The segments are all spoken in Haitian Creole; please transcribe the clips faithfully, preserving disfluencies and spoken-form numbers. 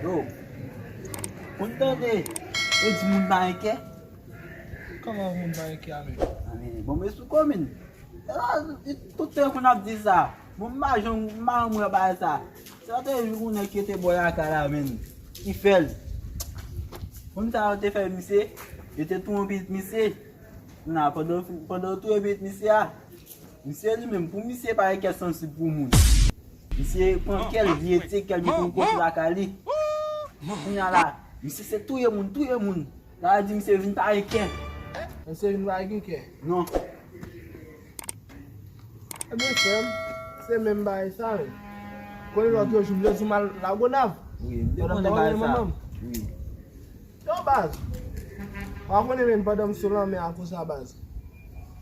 Yo, konn tande, yo di moun pa gen kè. Kòman moun pa gen kè a menm? A men, bon, men sou komin. E la, tout tan konn ap di sa. Bon, m pa janm, m pa janm wè bagay sa. Se pa te jou konnen ki te bò lakay la, menm. Ki fè l. Konn sa yo te fè misye, yo te touye pitit misye. Nan, pandan, pandan yo touye pitit misye a, misye li menm, pou misye pa gen kè sansib pou moun. Misye pran kè l, li etye kè l, li konn kote lakay li. Kounye a la, misye se touye moun, touye moun. Sa vle di misye vin pa gen kè. Misye vin pa gen kè? Non. Ebyen, frè m, se menm bagay sa, wi. Konnen lòt jou, m te di w m al Lagonav. Wi, m te konnen bagay sa. Wi. Yo, baz. W a konnen, menm, pandan m sou lanmè a konsa, baz.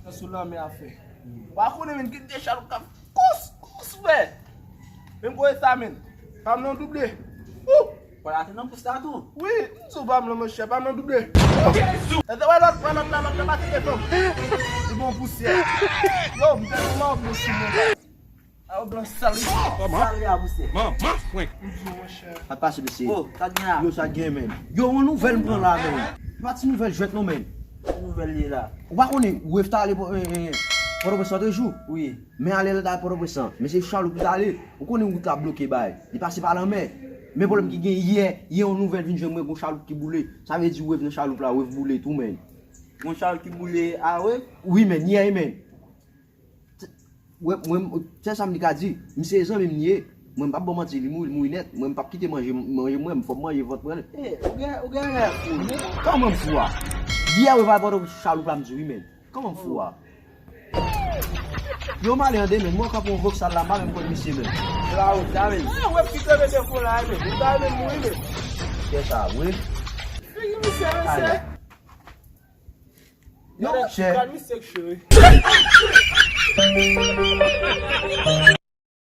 Sou lanmè a, frè. W a konnen, menm, gen de chaloup k ap kous, kous, frè. Menm kote sa, menm. Pa m nan double. Ou! Pwal ate nan pous la tou. Wi, m di w pa m nan, monchè, pa m nan double. Jezi! E te wè lòt, wè lòt la, lòt la pase devan m. Li bon pousyè. Yo, m tèlman mòve sou mwen. A, yo blan sal, wi. Sal li a pousyè. Manman frenk. M di w, monchè. Sa k pase, mesye? Oh, sa k gen la? Yo, sa k gen, menm? Yo, yon nouvèl m pran la, menm. Se pa ti nouvèl jwèt non, menm. Ki nouvèl li ye la? Ou pa konnen, Wave t ale Pò-, eh, eh, Pòtoprens lòt jou? Wi. Men ale l ta Pòtoprens lan, men se chaloup li t ale. Ou konnen wout la bloke bay. Li pase pa lanmè. Men pwoblèm ki gen yè, yè yon nouvèl vin jwenn mwen, gon chaloup ki boule. Sa vle di Wave nan chaloup la, Wave boule tou, menm. Gon chaloup ki boule a Wave? Wi, menm, yè, menm. Wè, mwen, sèl sa m li ka di, misye zanmi m li ye. Mwen, m p ap ba w manti, li mouri, li mouri nèt. Mwen, m p ap kite manje, manje mwen, fò m manje vant mwen. Eh, ou gen, ou gen lè fou, non? Kòman m fou a? Yè, Wave al Pòtoprens chaloup la, m di wi, menm. Kòman m fou a? Yo, m ale an de, menm. Mwen kanpe yon vòksal la, m pa menm konn misye, menm. Se la wout la, menm. Ah, Wave ki kanpe defo la, menm. Ou ta menm mouri, menm. Kè sa, wi. Figi misye, mesye. Yo, monchè. Gad misye k cho, wi.